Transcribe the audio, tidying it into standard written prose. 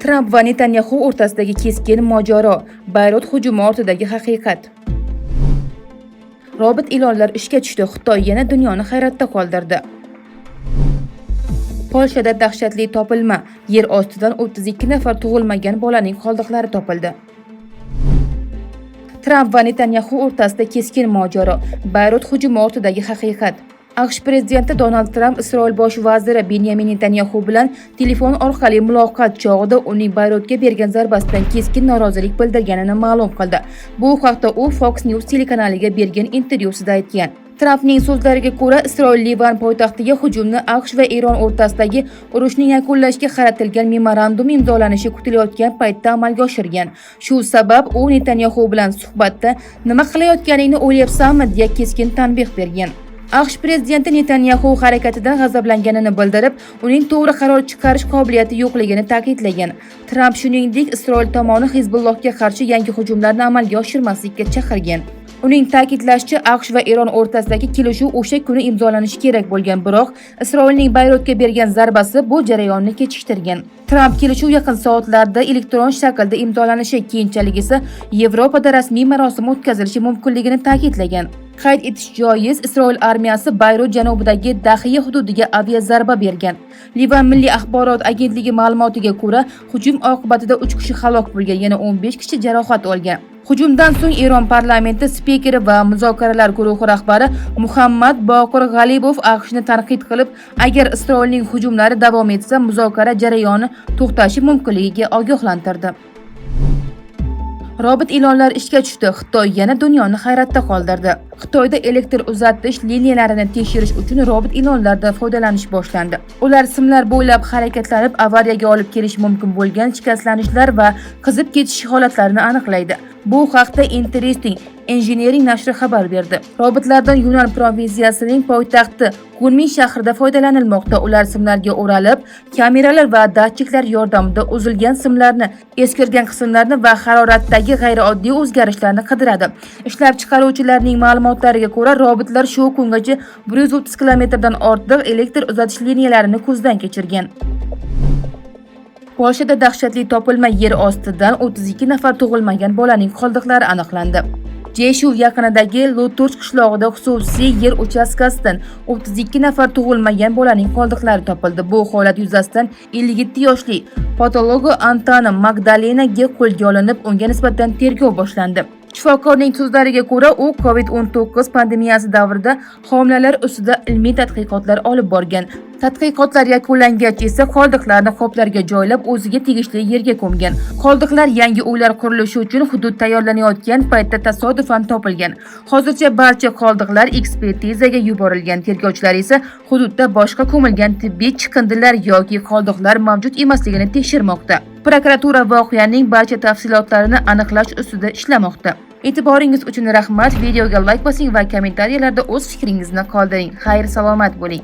Tramp va Netanyaxu o'rtasidagi keskin mojaro, Bayrut hujumi ortidagi haqiqat. Robot ilonlar ishga tushdi, Xitoy yana dunyoni hayratda qoldirdi. Polshada dahshatli topilma, yer ostidan 32 nafar tug'ilmagan bolaning qoldiqlari topildi. Tramp va Netanyaxu o'rtasida keskin mojaro, Bayrut hujumi ortidagi haqiqat. AQSh prezidenti Donald Tramp Isroil bosh vaziri Benyamin Netanyaxu bilan telefon orqali muloqot chog'ida uning Bayrutga bergan zarbasidan keskin norozilik bildirganini ma'lum qildi. Bu haqda u Fox News telekanaliga bergan intervyusida aytgan. Trampning so'zlariga ko'ra, Isroil Livan poytaxtiga hujumni AQSh va Eron o'rtasidagi urushni yakunlashga qaratilgan memorandum imzolanishi kutilayotgan paytda amalga oshirgan. Shu sabab u Netanyaxu bilan suhbatda "Nima qilayotganingni o'ylayapsanmi?" deya keskin tanbeh bergan. AQSh prezidenti Netanyaxu harakatidan g'azablanganini bildirib, uning to'g'ri qaror chiqarish qobiliyati yo'qligini ta'kidlagan. Tramp shuningdek, Isroil tomoni Hizbullohga qarshi yangi hujumlarni amalga oshirmaslikka chaqirgan. Uning ta'kidlashicha, AQSh va Eron o'rtasidagi kelishuv o'sha kuni imzolanishi kerak bo'lgan, biroq Isroilning Bayrutga bergan zarbasi bu jarayonni kechiktirgan. Tramp kelishuv yaqin soatlarda elektron shaklda imzolanishi, keyinchalik esa Yevropada rasmiy marosim o'tkazilishi mumkinligini ta'kidlagan. Qayd etish joiz, Isroil armiyasi Bayrut janubidagi Dahiya hududiga aviazarba bergan. Livan milliy axborot agentligi ma'lumotiga ko'ra, hujum oqibatida 3 kishi halok bo'lgan, yana 15 kishi jarohat olgan. Hujumdan so'ng Eron parlamenti spikeri va muzokaralar guruhi rahbari Muhammad Boqir G'alibov AQShni tanqid qilib, agar Isroilning hujumlari davom etsa, muzokara jarayoni to'xtashi mumkinligiga ogohlantirdi. Robot ilonlar ishga tushdi. Xitoy yana dunyoni hayratda qoldirdi. Xitoyda elektr uzatish liniyalarini tekshirish uchun robot ilonlardan foydalanish boshlandi. Ular simlar bo'ylab harakatlanib, avariyaga olib kelishi mumkin bo'lgan shikastlanishlar va qizib ketish holatlarini aniqlaydi. Bu haqda Interesting Engineering nashri xabar berdi. Robotlardan Yunan provinsiyasining poytaxti Kunmin shahrida foydalanilmoqda. Ular simlarga o'ralib, kameralar va datchiklar yordamida uzilgan simlarni, eskirgan qismlarni va haroratdagi g'ayrioddiy o'zgarishlarni qidiradi. Ishlab chiqaruvchilarning ma'lumotlariga ko'ra, robotlar shu kungacha 130 kilometrdan ortiq elektr uzatish liniyalarini ko'zdan kechirgan. Polshada dahshatli topilma, yer ostidan 32 nafar tug'ilmagan bolaning qoldiqlari aniqlandi. Jeshuv yaqinidagi Luturch qishlog'ida xususiy yer uchastkasidan 32 nafar tug'ilmagan bolaning qoldiqlari topildi. Bu holat yuzasidan 57 yoshli patologo Antana Magdalena G qo'lga olinib, unga nisbatan tergov boshlandi. Shifokorning so'zlariga ko'ra, u COVID-19 pandemiyasi davrida homilalar ustida ilmiy tadqiqotlar olib borgan. Tadqiqotlar yakunlangach esa qoldiqlarni qoplarga joylab, o'ziga tegishli yerga ko'mgan. Qoldiqlar yangi uylar qurilishi uchun hudud tayyorlanayotgan paytda tasodifan topilgan. Hozircha barcha qoldiqlar ekspertizaga yuborilgan. Tergovchilar esa hududda boshqa ko'milgan tibbiy chiqindilar yoki qoldiqlar mavjud emasligini tekshirmoqda. Prokuratura voqeaning barcha tafsilotlarini aniqlash ustida ishlamoqda. E'tiboringiz uchun rahmat. Videoga layk bosing va kommentariyalarda o'z fikringizni qoldiring. Xayr, salomat bo'ling.